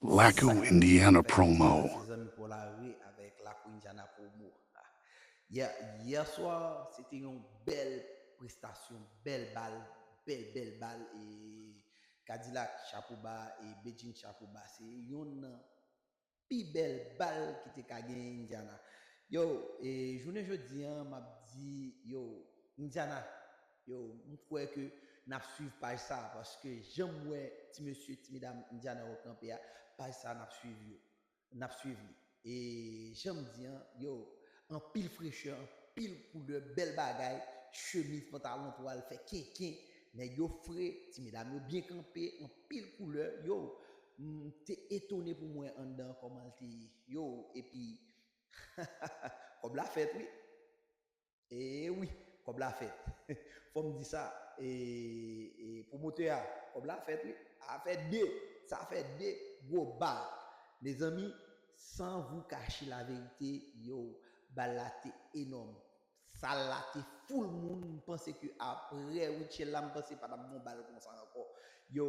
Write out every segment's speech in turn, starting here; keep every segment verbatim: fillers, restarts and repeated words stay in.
Lakou Indiana promo. Se zanmi pa w la re avèk Lakou Indiana promo. Yè, yè swa, se te yon bèl prestasyon, bèl bal, bèl, bèl bal. E Kadilak, chapo ba, e Bedjine, chapo ba. Se yonn nan pi bèl bal ki te ka genyen Indiana. Yo, e jounen jodi an, m ap di, yo, Indiana, yo, m kwè ke n ap swiv paj sa, paske jan m wè ti mesye, ti medam Indiana yo kanpe a, paj sa n ap swiv yo. N ap swiv li. E jan m di an, yo, anpil frechè, anpil koulè, bèl bagay, chemiz, pantalon twal, fè kenken, nèg yo fre, ti medam yo byen kanpe, anpil koulè, yo, m te etone pou m wè anndan an kòman l te ye, yo, epi, kòb la fèt wi. E wi, kòb la fèt. Fò m di sa, e, e pwomotè a, kòb la fèt wi. A fè de, sa fè de gwo bal. Mezanmi, sans vous cacher la vérité, yo, bal la te enòm. Sal la te full moun, m panse ke aprè Rutshelle la, m panse pa t ap gon bal konsa ankò. Yo,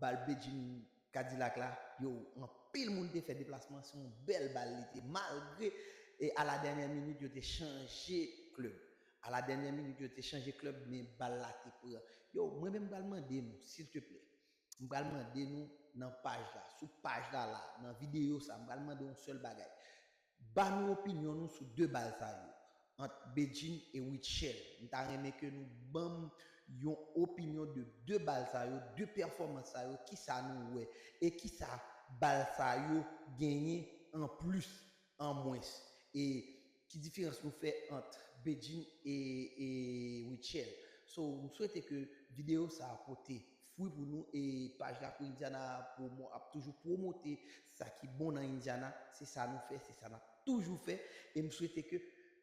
bal Bedjine Kadilak la, yo, anpil moun te fè deplasman, se yon bèl bal li te. Malgre, e a la dènyè minit, yo te chanje klèb. A la dènyè minit, yo te chanje klèb, men bal la te pran. Yo, mwen menm, m pral mande nou, silteplè. M pral mande nou nan paj la, sou paj la la, nan videyo sa, m pral mande yon sèl bagay. Ba nou opinyon nou sou de bal sa yo, ant Bedjine e Rutshelle. M ta renmen ke nou ban m yon opinyon de de bal sa yo, de pèfòmans sa yo, kisa nou wè, e kisa bal sa yo genyen an plis, an mwens. E ki diferans nou fè ant Bedjine e, e Rutshelle. So, m swete ke videyo sa a pote fwi pou nou, e paj Lakou Indiana Promo ap toujou pwomote sa ki bon nan Indiana, se sa nou fè, se sa n ap toujou fè, e m swete ke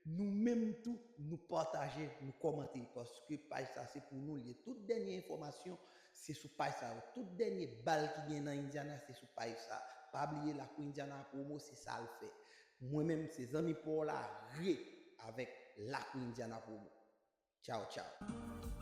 nou menm tou, nou pataje, nou kòmante, paske paj sa se pou nou li ye. Tout dènye enfòmasyon, se sou paj sa yo. Tout dènye bal ki gen nan Indiana, se sou paj sa. Pa bliye Lakou Indiana Promo, se sa l fè. Mwen menm, se zanmi pa w la re avèk Lakou Indiana Promo. Tchaw, tchaw.